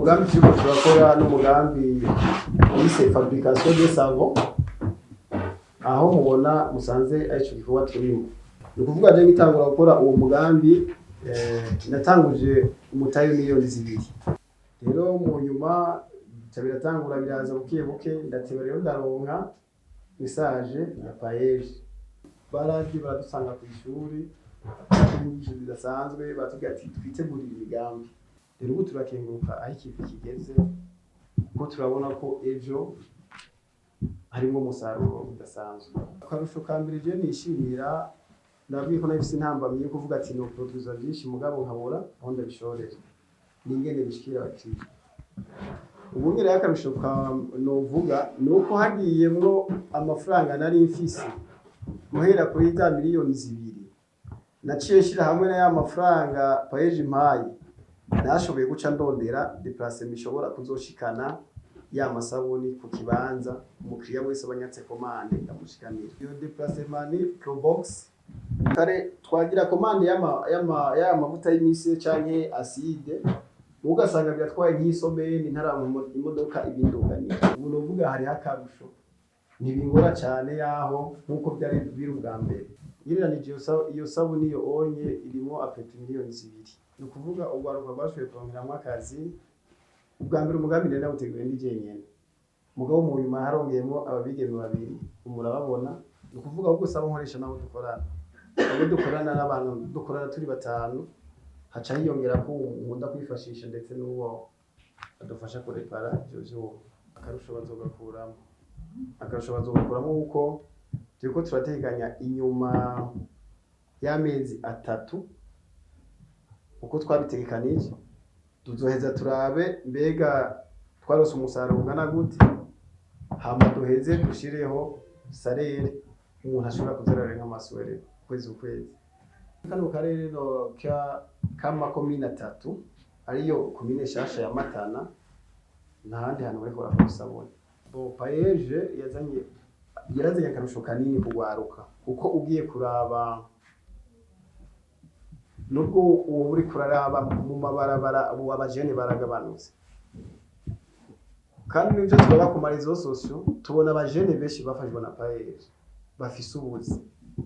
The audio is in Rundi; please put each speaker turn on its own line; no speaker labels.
Umugambi turiko turakora n'umugambi wise fabrication de savon, aho mubona musanze arico gikorwa turimo. Ni ukuvuga, je ngitangura gukora uwo mugambi, natanguje umutahe 2 miliyoni. Rero mu nyuma bica biratangura, biraza buke buke, ndateba. Rero ndaronka message ya PAEEJ, baraje baradusanga kw'ishuri, inyigisho zidasanzwe, baratubwira ati twitegurire imigambi. Rero ubu turakenguruka aho ikivi kigeze, kuko turabona ko ejo harimwo umusaruro udasanzwe. Akarusho ka mbere je nishimira, ndabwiye ko nafise intambamyi yo kuvuga ati no produza vyinshi, mugabo nkabura aho ndabishorera n'ingene bishikira abakiriya. Ubu nyene akarusho ka novuga ni uko hagiyemwo amafaranga nari mfise guhera kuri za 2 miliyoni, naciye nshira hamwe na ya mafaranga PAEEJ impaye, nashoboye guca ndondera déplacement ishobora kuzoshikana ya masabuni ku kibanza. Umukiriya wese abanyatse commande, ndamushikanira. Iyo déplacement ni Probox. Kare twagira commande y'ama y'aya mavuta y'imise canke acide, ugasanga biratwaye nk'isomeni ntarampa imodoka ibindunganira. Ubu novuga hariho akarusho, ntibingora cane yaho nkuko byari biri ubwa mbere. Ngereranije iyo sabuni, iyo onye irimo à peu près 2 miliyoni. Ni ukuvuga urwaruka rwashoboye kuronkeramwo akazi. Ubwa mbere umugambi nari nawuteguye ndi jenyene, mugabo mu nyuma harongeyemwo ababigeme babiri, murababona. Ni ukuvuga ahubwo sabo nkoresha nabo dukorana, abo dukorana n'abantu dukorana turi batanu, haca hiyongera ko nkunda kwifashisha ndetse n'uwo adufasha kurepara ivyo vyuma. Akarusho bazogakuramo, akarusho bazogakuramo kuko turiko turateganya inyuma y'amezi 3 uko twabitegekanije, tuzoheza turabe mbega twarose umusaruro ungana gute, hama duheze dushireho salaire umuntu ashobora kuza ararenga amaswere ukwezi ukwezi. Kano karere no ka k'amakomine atatu, ariyo komine shasha ya Matana, nta handi hantu bariko barakora isabune. Bo PAEEJ yazanye, yarazanye akarusho kanini kugwaruka, kuko ugiye kuraba nubwo ubu uriko uraraba mu mabarabara, ubu abajene baragabanutse. Kandi n'ivyo turaba ku ma réseaux sociaux, tubona abajene benshi bafashwe na PAEEJ bafise ubuzi.